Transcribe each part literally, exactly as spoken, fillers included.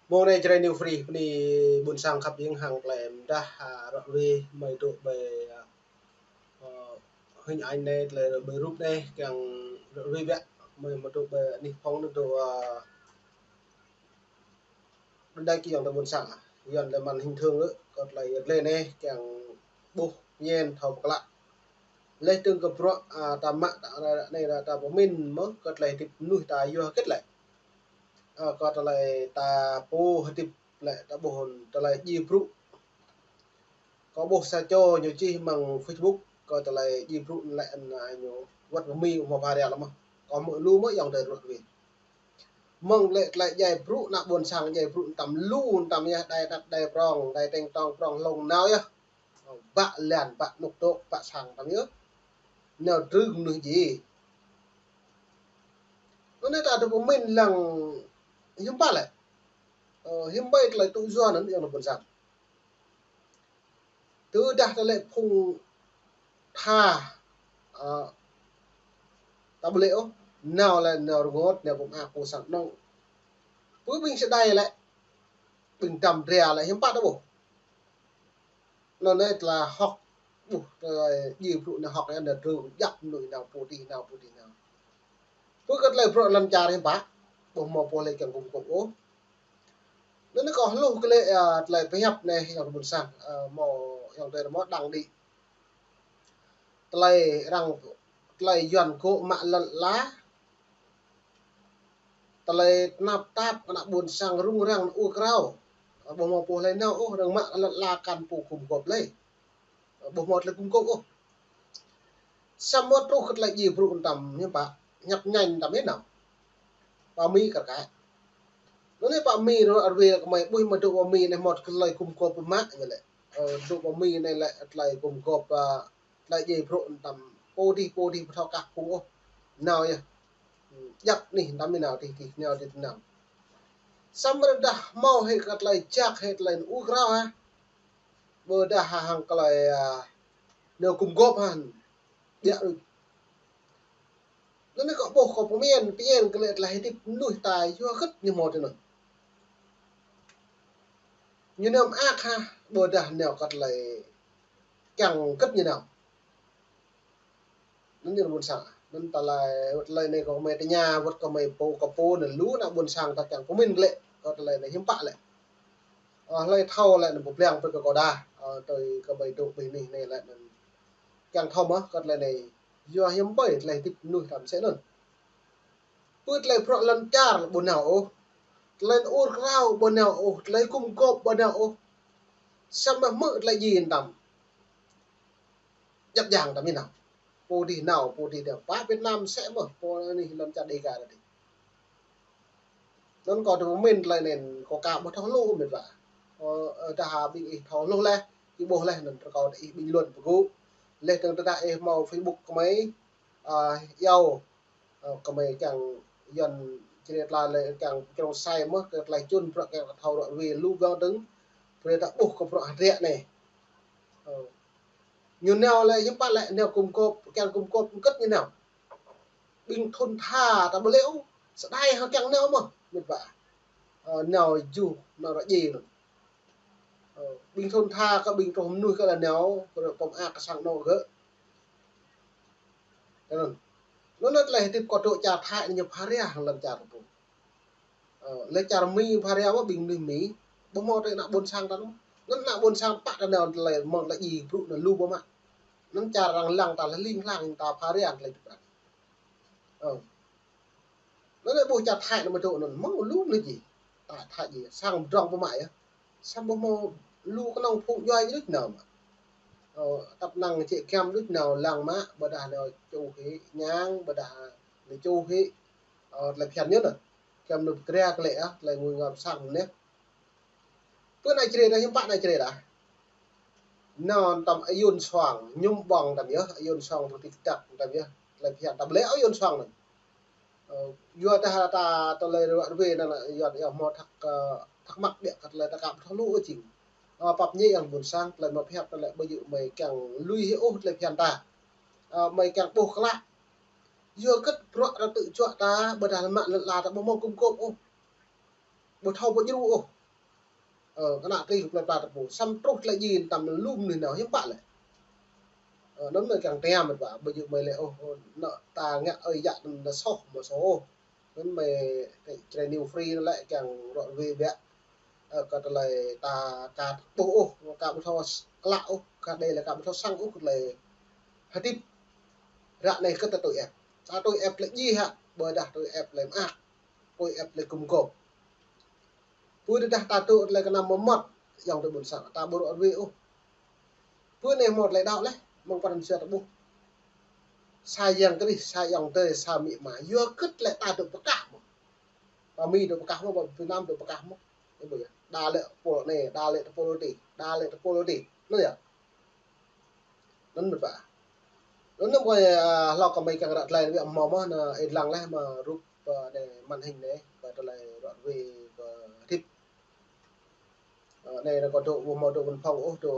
Mơ̆ng anai Jrai New Free, bơni ƀôn sang khăp hiam hăng tơlơi mơdah, a, ră ruai mơi dŏ ƀơi, a, ơ, hình ảnh anai, tơlơi ƀơi rup anai, kiăng ră ruai biă, mơi mơ̆ dŏ ƀơi anih phŏng anŭn dŏ, a, đơđa kơ ayŏng adơi ƀôn sang, ayŏng adơi mơ̆n hing thơng lĕ, kơ tơlơi yơh tơlơi anai, kiăng ƀuh, pơmĭn, thâo pơklă. Laih dơ̆ng kơ bruă, a, ta mă, ta, anai, ta pơmĭn mơ̆, kơ tơlơi hơdip mơnuih ta yua hơget lĕ. A, kơ tơlơi ta pô hơdip lĕ, ta ƀuh tơlơi djai brŭ. Kâo ƀuh sa čô ñu čih amăng Facebook, kơ tơlơi djai brŭ lĕ anai ñu wơ̆t pơ Mi mơ̆ pha ria lĕ mơ̆. Kâo hmư̆ lu mơ̆ ayŏng adơi ră ruai. Mơ̆ng lĕ tơlơi djai brŭ ană ƀôn sang djai brŭ tăm lu tăm yơh, đai đăt đai prong, đai teng tong prong hlŏng nao yơh. Bă lan, bă nuk dŏ, bă sang tăm yơh. Nao trưng mơnuih djai. Anŭn anai ta dŏ pơmĭn lăng hiư̆m pă lĕ. Ơ, hiư̆m ƀai tơlơi tŭ yua anŭn ayŏng adơi ƀôn sang. Tơdah tơlơi phung tha, ơ, ta ƀu lĕ ôh, nao lĕ nao rơngot, nao pơmă pô sang anŏ. Pơ ƀing sơdai lĕ, ƀing dăm dra lĕ hiư̆m pă ta ƀuh. Anŭn anai tơlơi hŏk, ƀuh, tơlơi djai brŭ anai hŏk anai, anai trưng djăp mơnuih nao pô dih nao, pô dih nao. Pơ kơ tơlơi bruă lŏn čar hiư̆m pă, ƀuh mơ̆ pô lĕ kiăng gum gôp ôh. Anŭn anai kâo hluh kơ lĕ, a, tơlơi pơhiăp anai ayŏng adơi ƀôn sang, a, mơ̆ ayŏng adơi mơ̆ đăng đĭ. Tơlơi arăng, tơlơi Yuan gŏ mă lŏn ala. Tơlơi tơnap tap ană ƀôn sang rŭng răng ur krao. Ƀuh mơ̆ pô hlơi nao ôh, arăng mă lŏn ala kăn pô gum gôp lĕ. Ƀuh mơ̆ tơlơi gum gôp ôh. Samơ̆ truh kơ tơlơi djai brŭ tăm hiư̆m pă, ñăp ñañ tăm hiư̆m nao. Pơ Mi kar kaĭ. Anŭn anai pơ Mi ră ruai kơ mơi ƀuh mơ̆ dŏ pơ Mi anai mơ̆ tơlơi gum gôp pơmă ñu lĕ. Ơ, dŏ pơ Mi anai lĕ tơlơi gum gôp, a, tơlơi djai brŭ tăm pô dih, pô dih ƀu thâo kah phung ôh. Nao yơh. Djăp anih tăm mi nao dih, dih nao dih nao. Samơ̆ rơđah hmâo hĭ kơ tơlơi jak hĭ tơlơi ur krao hă. Ƀôdah hăng tơlơi, a, nao gum gôp hă. Biă đôč. Anŭn anai kâo ƀuh kâo pơmĭn, pơmĭn kơ lĕ tơlơi hơdip mơnuih ta yua hơget ñu hmâo tui anŭn. Ñu nao mơak hă, ƀôdah nao kơ tơlơi kiăng hơget ñu nao. Anŭn ñu ƀôn sang. Anŭn tơlơi, wơ̆t tơlơi anai kâo mơi tơña, wơ̆t kơ mơi pô, kơ pô anŭn lu ană ƀôn sang ta kiăng pơmĭn kơ lĕ, kơ tơlơi anai hiư̆m pă lĕ. Ơ, hlơi thâo lĕ anŭn pơblang brơi kơ kâo đa. Ơ, tui kơ ƀai dŏ ƀơi anih anai lĕ anŭn. Kiăng thâo mơ̆ kơ tơlơi anai. Yua hiư̆m ƀai tơlơi hơdip mơnuih tăm sĕ anŭn. Pơ tơlơi bruă lŏn čar lĕ ƀu nao ôh. Tơlơi ur krao ƀu nao ôh. Tơlơi gum gôp ƀu nao ôh. Samơ̆ hmư̆ tơlơi djai tăm. Djăp jang tăm mi nao. Pô dih nao, pô dih nao. Pơ Việt Nam sĕ mơ̆, pô anih lŏn čar Dega tơdơi. Anŭn kâo dŏ pơmĭn tơlơi anŭn, kâo ka ƀu thâo hluh mĕt wa. Ơ, ơ, dah ƀing ih thâo hluh laih, ih ƀuh laih anŭn rơkâo ih bình luận pơgŭ. Laih dơ̆ng tơdah ih hmâo Facebook kơ mơi, a, iâu, ơ, kơ mơi kiăng Yuan Jrai tla lĕ kiăng pơčrông sai mơ̆ kơ tơlơi čun bruă kiăng thâo ră ruai lu ƀơ̆ng dơ̆ng. Brơi ta ƀuh kơ bruă hơdră anai. Ơ. Ñu nao lĕ hiư̆m pă lĕ nao gum gôp, kiăng gum gôp hơget ñu nao. Ƀing thŭn tha ta ƀu lĕ ôh, sơdai hă kiăng nao mơ̆, mĕt wa. Ơ, nao juh, nao ră djai anŭn. Ơ, ƀing thŭn tha kơ ƀing truh mơnuih kơ lĕ nao, kơ pơmă kơ sang anŏ gơ̆. Anŭn. Anŭn tơlơi hơdip kơ dŏ čar Thái anai ñu pha ria hăng lŏn čar ta pô. Ơ, lĕ čar Mi pha ria mơ̆ ƀing mơnuih Mi. Ƀu hmâo tơlơi ană ƀôn sang ta anŭn. Anŭn ană ƀôn sang pă ta nao tơlơi mơ̆ng tơlơi djai brŭ anŭn lu ƀu mă. Anŭn čar arăng lăng ta lĕ ling lang ta pha ria tơlơi hơdip arăng. Ơ. Anŭn lĕ ƀuh čar Thái anŭn mơ̆ dŏ anŭn hmâo lu mơnuih djai. Thái, Thái djai. Sang pơdrŏng pơmă yơh. Samơ̆ ƀu hmâo lu kơnơ̆ng phung djuai djai đôč nao mă. Ơ, tăp năng čĕ giăm đôč nao lăng mă, ƀôdah nao čuh hĭ ñang, ƀôdah nao čuh hĭ, ơ, tơlơi phiăn ñu anŭn. Kiăng mơnuih pơkra klĕ ah, tơlơi ngui ngă pơsang mơnuih. Pơ anai čơrê dah, hiư̆m pă anai čơrê dah. Nao tăm ayun suang, ñum ƀong tăm yơh, ayun suang tơ̆ng tik tak tăm yơh, tơlơi phiăn tăm lĕ ayun suang anŭn. Ơ, yua dah ta tơlơi ruă ruê anŭn, yua, yua hmâo thắc, ơ, thắc mắc biă kơ tơlơi ta ka ƀu thâo lu ôh jing. Ơ, pap ñe yang ƀôn sang, tơlơi mă phiăn tơlơi ƀu djơ̆ mơi kiăng lui hĭ ôh tơlơi phiăn ta. Ơ, mơi kiăng ƀuh klă. Yua kơ bruă ta tŭ juă ta, ƀôdah lăm mă lŏn ala ta ƀu hmâo gum gôp ôh. Ƀu thâo ƀu djru ôh. Ơ, kơnă tui kơ plơi pla ta pô. Samơ̆ truh tơlơi djai tăm lu mơnuih nao hiư̆m pă lĕ. Ơ, anŭn mơi kiăng tơña mơ̆n pă, ƀu djơ̆ mơi lĕ ôh, anŭn ta ngă ơi yă anŭn ta soh, mă soh ôh. Anŭn mơi čơrê New Free anŭn lĕ kiăng ruă ruê biă. Ơ, kơ tơlơi ta ka ƀuh ôh, ka ƀu thâo klă ôh, kơ đei lĕ ka ƀu thâo sang ôh, kơ tơlơi hơdip. Ră anai kơ ta tui ĕp. Ta tui ĕp lĕ djai hă, ƀôdah tui ĕp lĕ mơak. Tui ĕp lĕ gum gôp. Pơ tơdah ta tŭ tơlơi kơnăm mơmŏt, yang tui ƀôn sang, ta ƀu ruă ruê ôh. Pơ anai hmâo tơlơi đaŏ leh, mơ̆ng pran jua ta ƀuh. Sa Yang Krist, sa ayŏng adơi, sa amĭ ama, yua kơ tơlơi ta dŏ pơkah mơ̆n. Pơ Mi dŏ pơkah mơ̆n, pơ Việt Nam dŏ pơkah mơ̆n. Ơ, ƀu djơ̆. Đa lĕ pôl anai, đa lĕ tơpôl adih, đa lĕ tơpôl adih. Anŭn yơh. Anŭn mơ̆n pă. Anŭn mơ̆n pă, ơ, hlâo kơ mơi kiăng ră tơlơi anai biă mơ̆ mơ̆ anŭn ih lăng leh mă rup, ơ, anai màn hình anai, kơ tơlơi ruă ruê kơ hơdip. Ơ, anai anŭn kâo dŏ, ƀu hmâo dŏ văn phòng ôh, dŏ,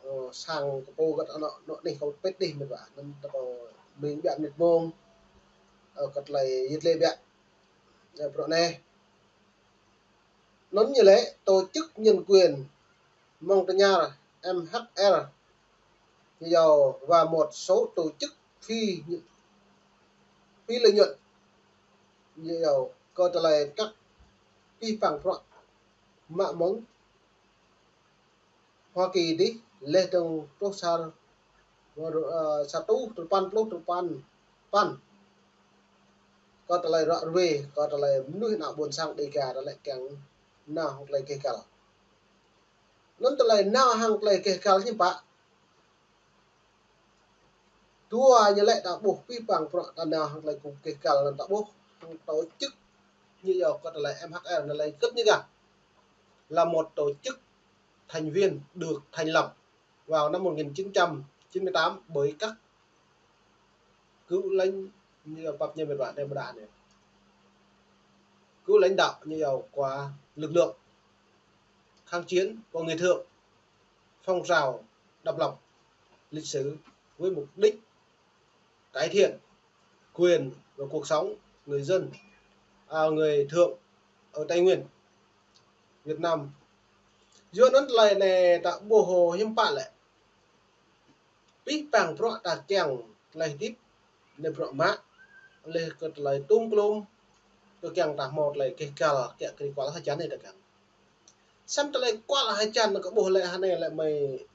ơ, sang kơ pô găt anŏ, anŏ anih kâo pĭt dih mơ̆n pă. Anŭn ta kâo mĭn biă mơnit mông, ơ, kơ tơlơi yit lĕ biă. Ơ, bruă anai. Anŭn ñu lĕ tổ chức nhân quyền mơ̆ng tơña M H R, ñu yua và một số tổ chức phi, phi lợi nhuận, ñu yua kơ tơlơi kăk pih pang bruă mă mơ̆ng Hoa Kỳ dih, leh dơ̆ng truh sa, ơ, sa rơtuh tơpăn pluh tơpăn păn. Kơ tơlơi ruă ruê, kơ tơlơi mơnuih ană ƀôn sang Dêga ta lĕ kiăng nao hăng tơlơi gêh găl. Anŭn tơlơi nao hăng tơlơi gêh găl hiư̆m pă. Dua ñu lĕ ta ƀuh pih pang bruă ta nao hăng tơlơi gum gêh găl anŭn ta ƀuh hăng tổ chức ñu yua kơ tơlơi M H R anŭn lĕ kơ̆t ñu gah. Là một tổ chức thành viên được thành lập vào năm một nghìn chín trăm chín mươi tám bởi các cựu lãnh, ñu yua pap ñu mơ̆n pă anai ƀôdah anai. Cựu lãnh đạo ñu yua của lực lượng kháng chiến của người Thượng phong trào độc lập lịch sử với mục đích cải thiện quyền và cuộc sống người dân, à, người Thượng ở Tây Nguyên, Việt Nam. Yua anŭn tơlơi anai ta ƀuh hiư̆m pă lĕ. Pih pang bruă ta kiăng tơlơi hơdip, anai bruă mă, leh kơ tơlơi tŭm klum, kơ kiăng ta hmâo tơlơi gêh găl, kiăng kơ kual hơjăn anai ta kiăng. Samơ̆ tơlơi kual hơjăn kơ ƀuh lĕ hơnai lĕ mơi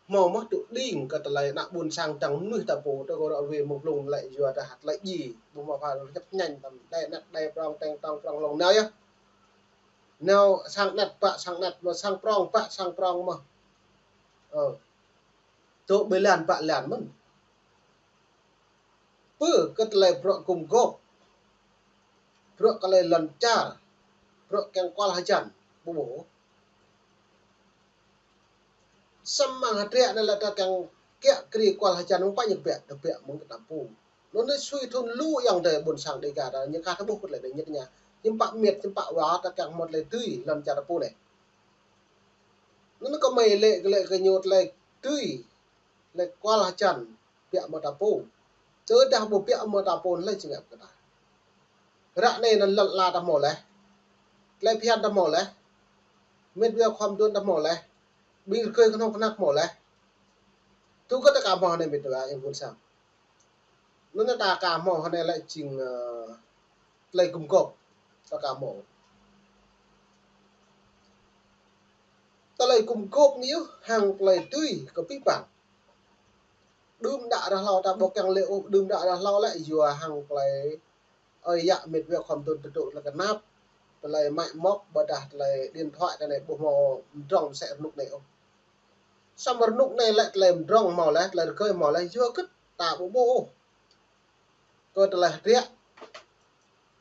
hmâo mơ̆ tŭ đing kơ tơlơi ană ƀôn sang dăng mơnuih ta pô, tơ kơ ruă ruê mơ̆ng blung lĕ yua dah tơlơi djai, ƀu hmâo pha ñăp ñañ tăm, đe anet, đe prong, teng tong prong lông nao yơh. Nao sang anet pă sang anet, mơ̆ sang prong pă sang prong mơ̆. Ơ. Tŭ ƀơi lan pă lan mơ̆n. Pơ kơ tơlơi bruă gum gôp, bruă kơ tơlơi lŏn čar, bruă kiăng kual hơjăn, ƀu ƀuh. Samơ̆ hơdră anai lĕ ta kiăng kiă kriê kual hơjăn mơ̆ng pă ñu biă, ta biă mơ̆ng kơ ta pô. Anŭn anai sui thŭn lu ayŏng adơi ƀôn sang Dêga ta, ñu ka ta ƀuh kơ tơlơi anai ñu tơña. Hiư̆m pă mĕt, hiư̆m pă wa ta kiăng hmâo tơlơi dưi lŏn čar ta pô anai. Anŭn kơ mơi lĕ, lĕ kơ ñu tơlơi dưi, tơlơi kual hơjăn, biă mơ̆ ta pô. Tơdah ƀu biă mơ̆ ta pô lĕ či ngă kơ ta. Ră anai anŭn lŏn ala ta hmâo leh. Tơlơi phiăn ta hmâo leh. Mĕt wa khua mơduôn ta hmâo leh. Ƀing rơgơi kơnơ̆ng kơnăk hmâo leh. Tui kơ ta ka hmâo hơnai mĕt wa yang ƀôn sang. Anŭn ta ka hmâo hơnai lĕ jing, ơ, tơlơi gum gôp. Ta ka hmâo. Tơlơi gum gôp anai yơh hăng tơlơi dưi kơ pih pang. Đưm đă ră hlâo ta ƀu kiăng lĕ ôh, đưm đă ră hlâo lĕ yua hăng tơlơi ơi yă mĕt wa khua mơduôn ta dŏ tơlơi kơnap, tơlơi mă mŏk, ƀôdah tơlơi điện thoại ta anai ƀu hmâo mơdrŏng mơsĕ rơnŭk anai ôh. Samơ̆ rơnŭk anai lĕ tơlơi mơdrŏng hmâo leh, tơlơi rơgơi hmâo leh, yua kơ ta ƀu ƀuh ôh. Kơ tơlơi hơdră.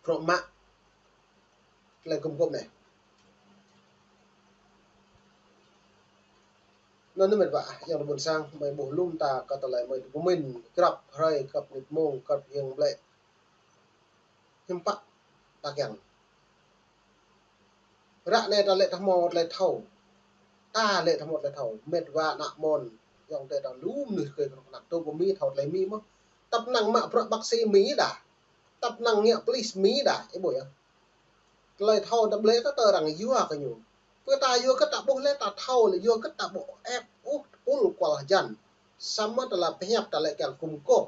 bruă mă tơlơi gum gôp anai. Anŭn anai mĕt wa, ayŏng adơi ƀôn sang, mơi ƀuh lŏm ta kơ tơlơi mơi tŭ pơmĭn, grăp hrơi, grăp mơnit mông, grăp hiăng ƀlĕ. Hiư̆m pă ta kiăng. Ră anai ta lĕ ta hmâo tơlơi thâo. Ta lĕ ta hmâo tơlơi thâo. Mĕt wa ană mơ̆n, ayŏng adơi ta lu mơnuih rơkơi kơnuk kơna tŭ pơ Mi thâo tơlơi Mi mơ̆n. Tăp năng mă bruă bác sĩ Mi đa. Tăp năng ngă police Mi đa. Ih ƀuh yơh. Tơlơi thâo ta ƀlĕ ta tơ arăng yua kơ ñu. Pơ ta yua kơ ta ƀuh lĕ ta thâo lĕ yua kơ ta ƀuh ĕp ôh tơpul kual hơjăn. Samơ̆ ta lĕ pơhiăp ta lĕ kiăng gum gôp.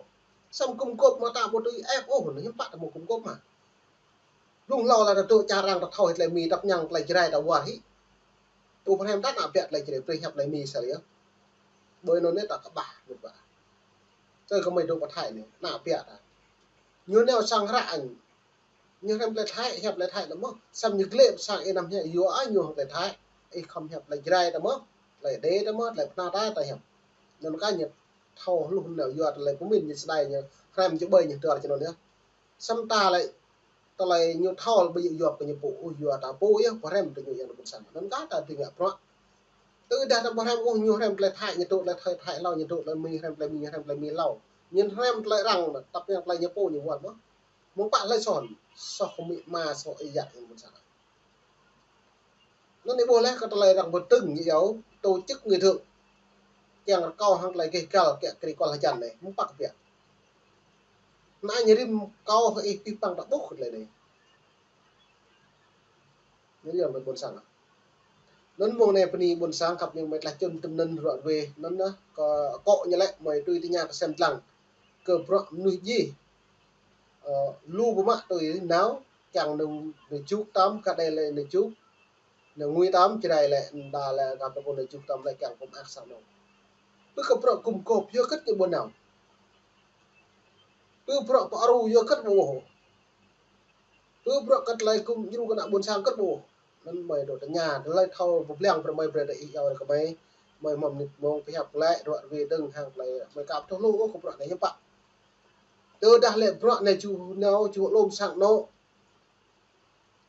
Samơ̆ gum gôp mă ta ƀu tui ĕp ôh, anŭn hiư̆m pă ta mơ̆ gum gôp mă. Blung hlâo lĕ ta dŏ čar arăng ta thâo hĭ tơlơi Mi, tăp năng tơlơi Jrai ta wơr hĭ. Tŭ pơhrăm ta ană biă tơlơi Jrai, brơi hiăp tơlơi Mi sa lĕ yơh. Ƀơi anŭn anai ta kơƀah mĕt wa. Tơl kơ mơi dŏ pơ Thái anai, ană biă ta. Ñu nao sang hră anai. Ñu hrăm tơlơi Thái, hiăp tơlơi Thái ta mơ̆n. Samơ̆ ñu glĕ pơ sang ih anăm hiăp yua ôh ñu hăng tơlơi Thái. Ih khŏm hiăp tơlơi Jrai ta mơ̆n, tơlơi Êđê ta mơ̆n, tơlơi Bơhnar ta, ta hiăp. Anŭn kah ñu thâo hluh nao yua tơlơi pơmĭn ñu sơdai ñu hrăm či ƀơi ñu dơr či anŭn yơh. Samơ̆ ta lĕ tơlơi ñu thâo ƀu djơ̆ yua kơ ñu pô, ôh yua ta pô yơh, pơhrăm tơ ñu ayŏng adơi ƀôn sang. Anŭn kah ta tui ngă bruă. Tơdah ta pơhrăm ôh ñu hrăm tơlơi Thái, ñu dŏ tơlơi Thái, Thái hlâo, ñu dŏ tơlơi Mi, hrăm tơlơi Mi, ñu hrăm tơlơi Mi hlâo. Ñu hrăm tơlơi arăng, tăp năng tơlơi ñu pô ñu wơr mơ̆n. Mơ̆ng pă hlơi son, soh kơ amĭ ama, soh ih yă ayŏng adơi ƀôn sang. Anŭn ih ƀuh lĕ kơ tơlơi arăng pơtưng ñu yua tổ chức người thượng. Kiăng rơkâo hăng tơlơi gêh gal kiăng kri kual hơjăn anai, mơ̆ng pă kơ biă. Anai ñu rĭm kâo hăng ih pih păng ta ƀuh kơ tơlơi anai. Anŭn ayŏng adơi ƀôn sang. Anŭn mông anai bơni ƀôn sang khăp ñu mơi tlaih čun tơm anŭn ruă rơwe. Anŭn anai kơ akŏ ñu lĕ mơi tui tơña kơ sem dlăng. Kơ bruă mơnuih djai. Ơ, lu pơmă tui nao, kiăng nao, nao čuk tơm, kơ đe lĕ nao čuk. Nao ngui tơm, Jrai lĕ, đa lĕ, kơ tơpul nao čuk tơm lĕ kiăng pơmă sang nao. Pơ kơ bruă gum gôp, yua kơ ñu ƀu nao. Pơ bruă pơaru, yua kơ ƀu ôh. Pơ bruă kơ tơlơi gum djru kơ ană ƀôn sang kơ ƀu ôh. Anŭn mơi dŏ tơña, tơlơi thâo pơblang brơi mơi brơi tơ ih yua kơ mơi. Mơi mơ̆n mơnit mông pơhiăp lĕ, ruă rơwe dơ̆ng hăng tơlơi mơi kăp tơl lu ôh kơ bruă anai hiư̆m pă. Tơdah lĕ bruă anai či nao, či lŏm sang anŏ.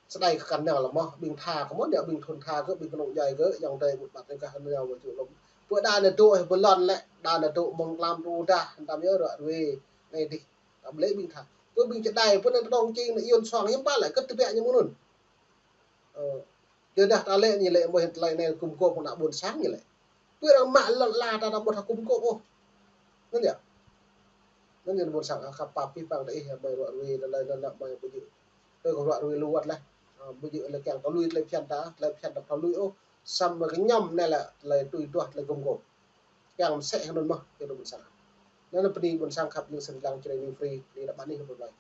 Sơdai kơ kăn nao lĕ mơ̆n, ƀing tha kơ mơ̆n, ƀing thun tha kơ, ƀing kơnung djai kơ, ayŏng adơi ƀut ƀat anai kah nao mơi či lŏm. Pơ đa anai dŏ ih bơlon lĕ, đa anai dŏ mơ̆ng tlam tơdah, tơm yơh ruă rơwe, anai dih, ta ƀlĕ ƀing tha. Pơ ƀing čơđai, pơ anai tơdŏng čing, anai iôn suang, hiư̆m pă lĕ, kơ tơbiă ñu mơ̆ng anŭn. Ơ, tơdah ta lĕ ñu lĕ mơi tơlơi anai gum gôp ană ƀôn sang ñu lĕ. Pơ arăng mă lŏn ala ta ta ƀu thâo gum gôp ôh. Anŭn yơh. Anŭn yơh ƀôn sang khăp pap pih păng tơ ih mơi ruă rơwe tơlơi anŭn ană mơi ƀu djơ̆. Tơ kơ ruă rơwe lu wơ̆t leh. Ơ, ƀu djơ̆ lĕ kiăng tơlui tơlơi phiăn ta, tơlơi phiăn ta ƀu thâo lui ôh. Samơ̆ kơ ñăm anai lĕ tơlơi tui duah tơlơi gum gôp. Kiăng mơsĕ hơnŭn mơ̆n, kơ ƀôn sang. Anŭn bơni ƀôn sang khăp ñu sem dlăng Jrai New Free, bơni ta ƀăn ih kơ ƀôn sang.